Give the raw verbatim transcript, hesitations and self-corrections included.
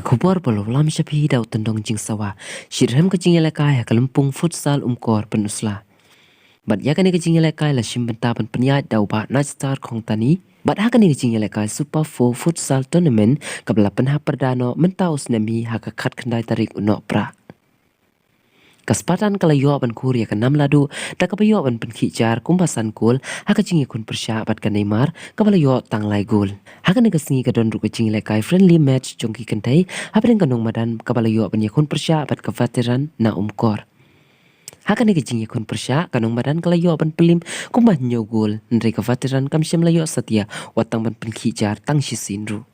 Khubor ba la lam sha phi da u Tyndong Jingsawa. Shitrhem ka jingïalehkai ha ka lympung futsal Umkor Pynursla. Bad ïa kane ka jingïalehkai la shim bynta ban pynïaid da u Bah Nightstar Khongtani. Bad ha kane ka jingïalehkai Super four Futsal Tournament kaba la pynhap pyrda noh mynta u snem hi ha ka khatkhyndai tarik u Nohprah. Ka Spartan ka la ïoh ban khur ïa ka Namladoo da kaba ïoh ban pynkhih jar kumba san gol ha ka jingïakhun pyrshah bad ka Neymar kaba la ïoh tang lai gol. Ha kane ka sngi ka don ruh ka jingïalehkai friendly match jong ki kynthei hapdeng ka nongmadan kaba la ïoh ban ïakhun pyrshah bad ka Veteran na Umkor. Ha kane ka jingïakhun pyrshah ka nongmadan ka la ïoh ban pyllim kumba hynñiew gol, hynrei ka Veteran kam shym la ïoh satia wat tang ban pynkhih jar tang shisien ruh.